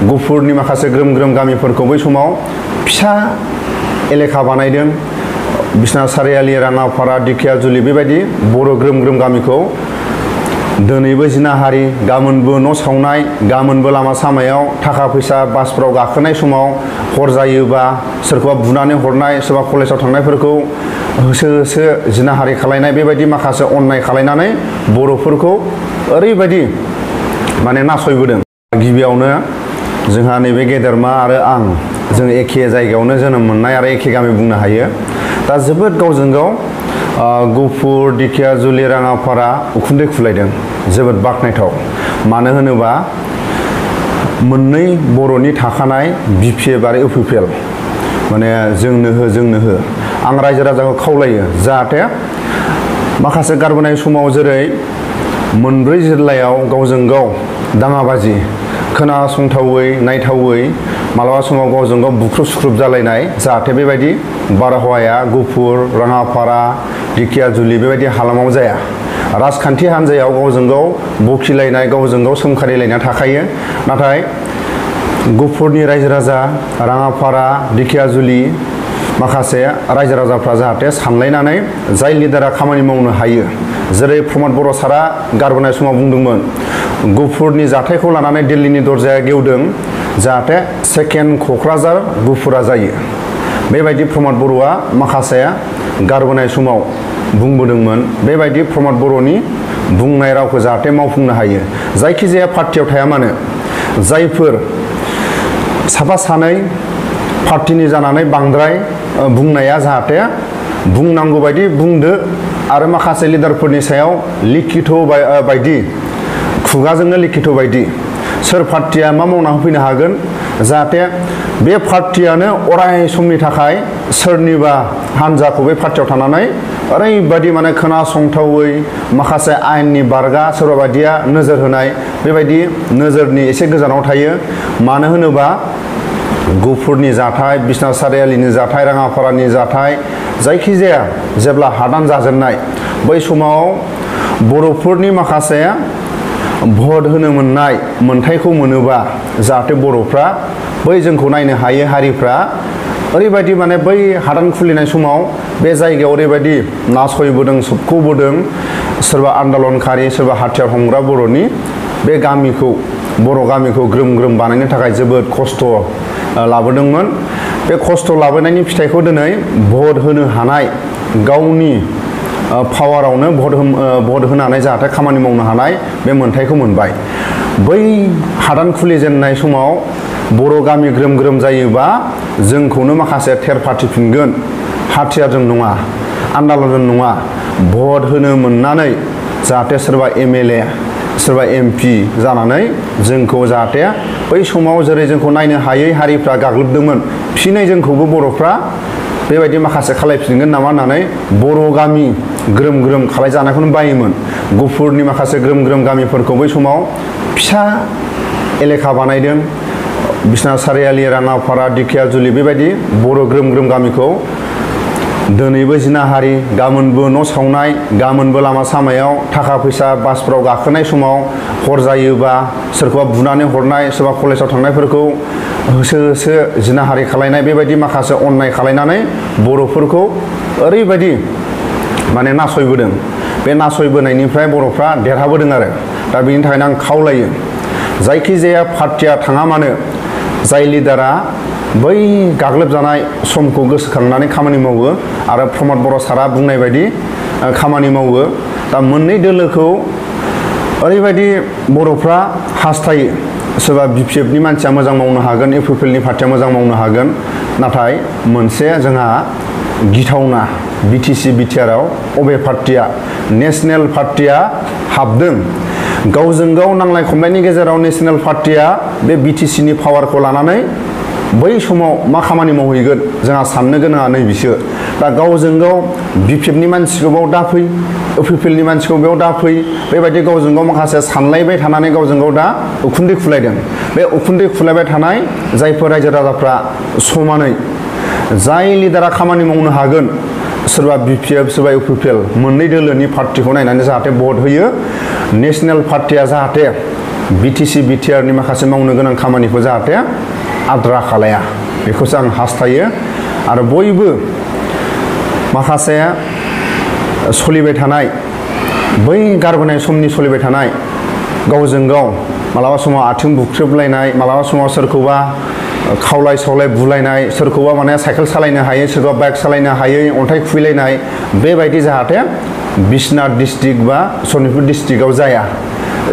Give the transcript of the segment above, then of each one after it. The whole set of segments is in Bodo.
गुफुरनि माखासे ग्रोम ग्रोम गामिफोरखौ बै समाव फिसा एलेखा बानायदों। बिसनाथ सारियालि, राङापारा, दिखियाजुलि बेबायदि बर' ग्रोम ग्रोम गामिखौ दिनैबो जिनाहारि, गाबोनबो न' सावनाय, गाबोनबो लामा सामायाव थाखा फैसा बासफ्राव गाखोनाय समाव हर जायोबा सोरखौबा बुनानै हरनाय, सोरबा कलेजाव थांनायफोरखौ होसो होसो जिनाहारि खालायनाय, बेबायदि माखासे अननाय खालायनानै बर'फोरखौ ओरैबायदि माने नासयबोदों। गिबियावनो जोंहा नैबे गेदेरमा आरो आं जों एखे जायगायावनो जोनोम मोननाय आरो एखे गामि बुंनो हायो। दा जोबोद गावजों गाव गहपुर, दिखियाजुलि, राङापारा उखुन्दै खुलायदों। जोबोद बाख्नायथाव। मानो होनोबा मोननै बर'नि थाखानाय बिपिएफ आरो इउपिपिएल माने जोंनो हो आं रायजो राजाखौ खावलायो जाहाथे माखासे गारबोनाय समाव जेरै मोनब्रै जिल्लायाव गावजों गाव दाङाबाजि, खोनासंथावै नायथावै मालाबा समाव गावजों गाव बुख्रुब सुख्रुब जालायनाय, जाहाथे बेबायदि बारहावाया गहपुर, राङापारा, दिखियाजुलि बेबायदि हालामाव जाया। राजखान्थि हान्जायाव गावजों गाव बखिलायनाय, गावजों गाव सोंखारिलायनाय थाखायो। नाथाय गहपुरनि रायजो राजा, राङापारा, दिखियाजुलि माखासे रायजो राजाफ्रा जाहाथे सानलायनानै जाय लिडारा खामानि मावनो हायो, जेरै प्रमद बर' सारा गारबोनाय समाव बुंदोंमोन गहपुरनि जाथायखौ लानानै दिल्लीनि दरजाया गेवदों जाहाथे सेकेन्ड क'क्राझार गहपुरा जायो। बेबायदि प्रमद बर'आ माखासे गारबोनाय समाव बुंबोदोंमोन। बेबायदि प्रमद बर'नि बुंनाय रावखौ जाहाथे मावफुंनो हायो। जायखिजाया पार्टियाव थाया मानो जायफोर साफा सानै पार्टिनि जानानै बांद्राय बुंनाया जाहाथे बुंनांगौ बायदि बुंदो आरो माखासे लिडारफोरनि सायाव लिखित बायदि खुगाजोंनो लिखित बायदि सोर पार्टिया मा मावना होफैनो हागोन, जाहाथे बे पार्टियानो अराय समनि थाखाय सोरनिबा हान्जाखौ बे पार्टियाव थानानै ओरैबायदि माने खोनासंथावै माखासे आयेननि बारगा सोरबा बायदिया नोजोर होनाय, बेबायदि नोजोरनि एसे गोजानाव थायो। मानो होनोबा गहपुरनि जाथाय, बिसनाथ सारियालिनि जाथाय, राङापारानि जाथाय, जायखिजाया जेब्ला हादान जाजेननाय बै समाव बर'फोरनि माखासे भट होनो मोननाय मोनथायखौ मोनोबा जाहाथे बर'फ्रा बै जोंखौ नायनो हायै हारिफ्रा ओरैबायदि माने बै हादान खुलिनाय समाव बे जायगायाव ओरैबायदि नासयबोदों, सोबख'बोदों, सोरबा आन्दलनकारि, सोरबा हाथियार हमग्रा बर'नि बे गामिखौ, बर' गामिखौ ग्रोम ग्रोम बानायनो थाखाय जोबोद खस्थ' लाबोदोंमोन। बे खस्थ' लाबोनायनि फिथाइखौ दिनै भट होनो हानाय, गावनि पावारावनो भट होनानै जाहाथे खामानि मावनो हानाय बे मोनथायखौ मोनबाय। बै हादान खुलिजेननाय समाव बर' गामि ग्रोम ग्रोम जायोबा जोंखौनो माखासे थेर फाथिफिनगोन, हाथियारजों नङा, आन्दलनजों नङा, भट होनो मोननानै जाहाथे सोरबा एमएलए, सोरबा एमपि जानानै जोंखौ जाहाथे बै समाव जेरै जोंखौ नायनो हायै हारिफ्रा गाग्लोबदोंमोन, फिनै जोंखौबो बर'फ्रा बेबायदि माखासे खालायफिनगोन नामा होननानै बर' गामि ग्रोम ग्रोम खालायजानायखौनो बायोमोन। गहपुरनि माखासे ग्रोम ग्रोम गामिफोरखौ बै समाव फिसा एलेखा बानायदों। बिसनाथ सारियालि, राङापारा, दिखियाजुलि बेबायदि बर' ग्रोम ग्रोम गामिखौ दिनैबो जिनाहारि, गाबोनबो न' सावनाय, गाबोनबो लामा सामायाव थाखा फैसा बासफ्राव गाखोनाय समाव हर जायोबा सोरखौबा बुनानै हरनाय, सोरबा कलेजाव थांनायफोरखौ होसो होसो जिनाहारि खालायनाय, बेबायदि माखासे अननाय खालायनानै बर'फोरखौ ओरैबायदि माने नासयबोदों। बे नासयबोनायनिफ्राय बर'फ्रा देरहाबोदों आरो दा बेनि थाखायनो आं खावलायो जायखिजाया पार्टिया थाङा मानो जाय लिडारा बै गाग्लोबजानाय समखौ गोसोखांनानै खामानि मावो आरो प्रमद बर' सारा बुंनाय बायदि खामानि मावो। दा मोननै दोलोखौ ओरैबायदि बर'फ्रा हास्थायो, सोरबा बिपिएफनि मानसिया मोजां मावनो हागोन, इउपिपिएलनि पार्टिया मोजां मावनो हागोन, नाथाय मोनसे जोंहा गिथावना बिटिसि बिटिआरआव अबे पार्टिया, नेशनेल पार्टिया हाबदों। गावजों गाव नांलाय खमलायनि गेजेराव नेशनेल पार्टिया बे बिटिसिनि पावारखौ लानानै बै समाव मा खामानि मावहैगोन जोंहा साननो गोनाङा नैबिसो। दा गावजों गाव बिपिएफनि मानसिखौ बेयाव दाफै, इउपिपिएलनि मानसिखौ बेयाव दाफै, बेबायदि गावजों गाव माखासे सानलायबाय थानानै गावजों गाव दा उखुन्दै खुलायदों। बे उखुन्दै खुलायबाय थानाय जायफोर रायजो राजाफ्रा समानै जाय लिडारा खामानि मावनो हागोन, सोरबा बिपिएफ सोरबा इउपिपिएल मोननै दोलोनि पार्टिखौ नायनानै जाहाथे भट होयो। नेशनेल पार्टिया जाहाथे BTC BTR नि माखासे मावनो गोनां खामानिखौ जाहाथे आद्रा खालाया बेखौसो आं हास्थायो आरो बयबो माखासे सोलिबाय थानाय बै गारबोनाय समनि सोलिबाय थानाय गावजों गाव मालाबा समाव आथिं बुख्रेबलायनाय मालाबा समाव सोरखौबा खावलाय सावलाय बुलायनाय सोरखौबा माने साइकेल सालायनो हायै सोरबा बाइक सालायनो हायै अन्थाइ खुबैलायनाय बेबायदि जाहाथे बिश्वनाथ डिस्ट्रिक्ट बा सनितपुर डिस्ट्रिक्टआव जाया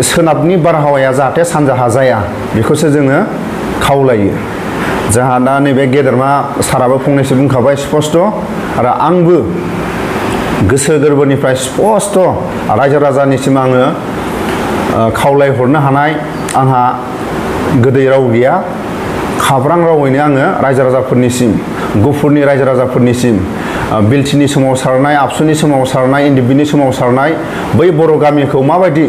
सोनाबनि बारहावाया जाहाथे सानजाहा जाया बेखौसो जोङो खावलायो जोंहा दा नैबे गेदेरमा साराबो फंनैसो बुंखाबाय स्पष्ट आरो आंबो गोसो गोरबोनिफ्राय स्पष्ट रायजो राजानिसिम आङो खावलाय हरनो हानाय आंहा गोदै राव गैया खाब्रां रावैनो आङो रायजो राजाफोरनिसिम गहपुरनि रायजो राजाफोरनिसिम बिलटिनि सोमावसारनाय आबसुनि सोमावसारनाय एनडिबिनि सोमावसारनाय बै बर' गामिखौ माबायदि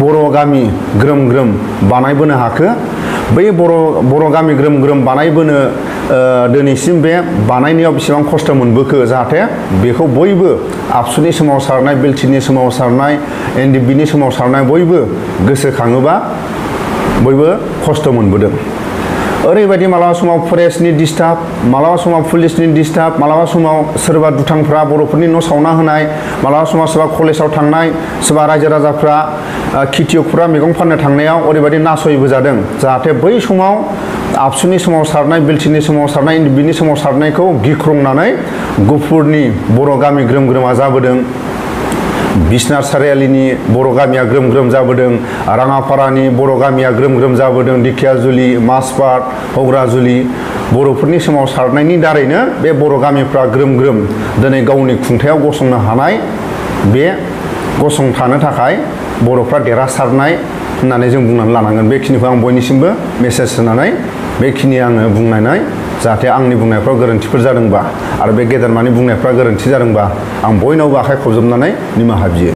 बर' गामि ग्रोम ग्रोम बानायबोनो हाखो बै बर' गामि ग्रोम ग्रोम बानायबोनो दिनैसिम बे बानायनायाव बेसेबां खस्थ' मोनबोखो जाहाथे बेखौ बयबो आबसुनि सोमावसारनाय बिलटिनि सोमावसारनाय एनडिबिनि सोमावसारनाय बयबो गोसोखाङोबा बयबो खस्थ' मोनबोदों ओरैबायदि मालाबा समाव फरेस्टनि डिस्टार्ब मालाबा समाव पुलिसनि डिस्टार्ब मालाबा समाव सोरबा दुथांफ्रा बर'फोरनि न' सावना होनाय मालाबा समाव सोरबा कलेजाव थांनाय सोरबा रायजो राजाफ्रा खेथियकफ्रा मैगं फाननो थांनायाव ओरैबायदि नासयबोजादों जाहाथे बै समाव आबसुनि सोमावसारनाय बिलटिनि सोमावसारनाय एनडिबिनि सोमावसारनायखौ गिख्रंनानै गहपुरनि बर' गामि ग्रोम ग्रोमा जाबोदों बिश्वनाथ सारियालिनि बर' गामिया ग्रोम ग्रोम जाबोदों राङापारानि बर' गामिया ग्रोम ग्रोम जाबोदों दिखियाजुलि माजबाद हग्राजुलि बर'फोरनि सोमावसारनायनि दारैनो बे बर' गामिफ्रा ग्रोम ग्रोम दिनै गावनि खुंथायाव गसंनो हानाय बे गसंथानो थाखाय बर'फ्रा देरहासारनाय होननानै जों बुंनानै लानांगोन बेखिनिखौ आं बयनिसिमबो मेसेज होनानै बेखिनि आङो बुंनानै जाहाथे आंनि बुंनायफ्राव गोरोन्थिफोर जादोंबा आरो बे गेदेरमानि बुंनायफ्रा गोरोन्थि जादोंबा आं बयनावबो आखाइ खबजोबनानै निमाहा बियो